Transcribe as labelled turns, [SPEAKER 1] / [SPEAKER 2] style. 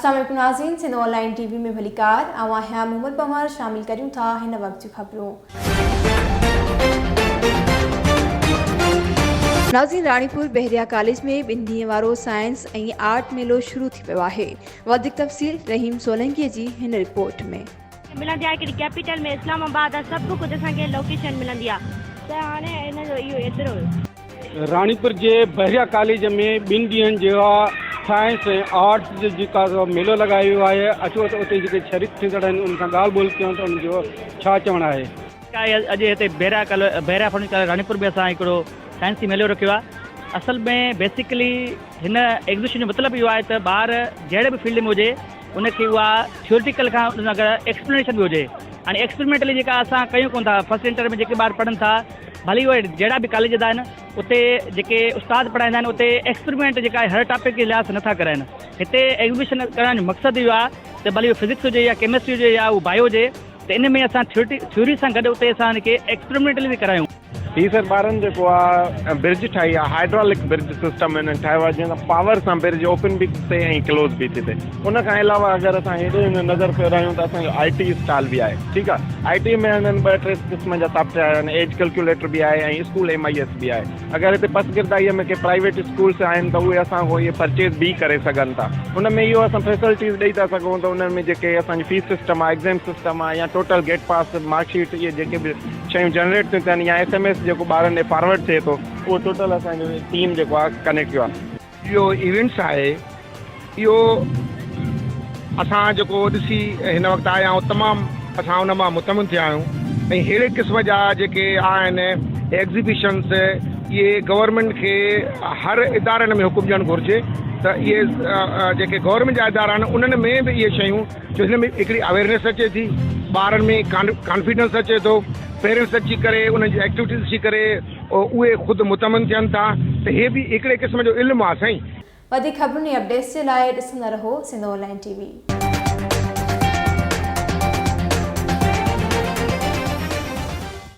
[SPEAKER 1] السلام عليڪم ناظرين سنڌ آن لائين ٽي وي ۾ ڀليڪار آئون آهيان محمد پنهور شامل ڪريون ٿا هن وقت جون خبرون. ناظرين راڻيپور بحريا ڪاليج ۾ ٻن ڏينهن وارو سائنس ۽ آرٽ ميلو شروع ٿي ويو آهي وڌيڪ تفصيل رحيم سولنگي جي هن رپورٽ ۾.
[SPEAKER 2] ملندي آهي هڪڙي ڪيپيٽل ۾ اسلام آباد آهي سڀ ڪجهه اسان کي لوڪيشن ملندي آهي ته هاڻي ان جو اهو ايترو هيو.
[SPEAKER 3] راڻيپور جي بحريا ڪاليج ۾ ٻن ڏينهن جو سائنس ۽ آرٽس جو جيڪا ميلو لڳايو ويو آهي اچو ته اتي جيڪي شريڪ ٿيندڙ آهن انهن سان ڳالهه ٻولهه ڪيون ته انهن جو ڇا چوڻ آهي.
[SPEAKER 4] اڄ هتي Bahria college Bahria foundation college Ranipur ۾ اسان هڪڙو سائنسي ميلو رکيو آهي اصل ۾ بيسيڪلي هن ايگزيبيشن جو مطلب اهو آهي ته ٻار جهڙي به فيلڊ ۾ هجي ان کي اها ٿيوريٽيڪل کان ان سان گڏ ايڪسپلينيشن به هجي هاڻي ايڪسپريمينٽلي جيڪا اسان ڪيون ڪون ٿا فرسٽ انٽر ۾ جيڪي ٻار پڙهن ٿا ڀلي اهي جهڙا به ڪاليج آهن اتي جيڪي استاد پڙهائيندا آهن اتي ايڪسپريمينٽ جيڪا آهي هر ٽاپڪ جي لحاظ سان نٿا ڪرائن هتي ايگزيبيشن ڪرائڻ جو مقصد اهو آهي ته ڀلي اهو فزڪس هجي يا ڪيمسٽري هجي يا اهو بايو هجي ته ان ۾ اسان ٿيوري سان گڏ اتي اسان ان کي ايڪسپريمينٽلي به ڪرايون.
[SPEAKER 5] هي سر ٻارن جيڪو آ برج ٺاهي آ هائيڊرالڪ برج سسٽم هنن ٺاهيو آ جنهن سان پاور سان برج اوپن به ٿي ٿئي ۽ ڪلوز به ٿي ٿئي ان کان علاوه اگر اسان هيڏي نظر ڦيرايون ته اسان جو آئي ٽي اسٽال به آهي ٺيڪ آ آئي ٽي ۾ هنن ٻه ٽي قسم جا سافٽ ويئر آهن ايج ڪلڪيوليٽر به آهي ۽ اسڪول ايم I S به آهي اگر هتي پسگردائي ۾ ڪي پرائيويٽ اسڪولس آهن ته اهي اسان کان اهي پرچيز به ڪري سگهن ٿا ان ۾ اهو اسان فيسلٽيز ڏئي ٿا سگهون ته انهن ۾ جيڪي اسان جي فيس سسٽم آ ايگزام سسٽم آ يا ٽوٽل گيٽ پاس مارڪ شيٽ اهي جيڪي به شيون جنريٽ ٿيون ٿين يا ايس ايم ايس جيڪو ٻارن ڏي فارورڊ ٿئي ٿو اهو ٽوٽل اسان جو ٽيم جيڪو آهي ڪنيڪٽ ٿيو آهي.
[SPEAKER 6] اهو ايونٽس آهي اهو اسان جيڪو ڏسي هن وقت آيا آهيون تمام اسان ان مان مطمئن ٿيا آهيون ۽ ههڙي قسم جا جيڪي آهن ايگزيبيشنس اهي گورنمينٽ کي هر ادارن ۾ حڪم ڏيڻ گهرجي ته اهي جيڪي گورنمينٽ جا ادارا آهن انهن ۾ به اهي شيون جو هن ۾ هڪڙي اويرنيس اچي ٿي ٻارن ۾ ڪانفيڊنس اچي ٿو پيرنٽس اچي ڪري انهن جي ايڪٽيوٽيز ڏسي ڪري اهي خود مطمئن ٿين ٿا ته هي به هڪڙي قسم جو علم آهي سائين.
[SPEAKER 1] وڌيڪ خبرن ۽ اپڊيٽس جي لاء ڏسندا رهو سنڌ آن لائين ٽي وي.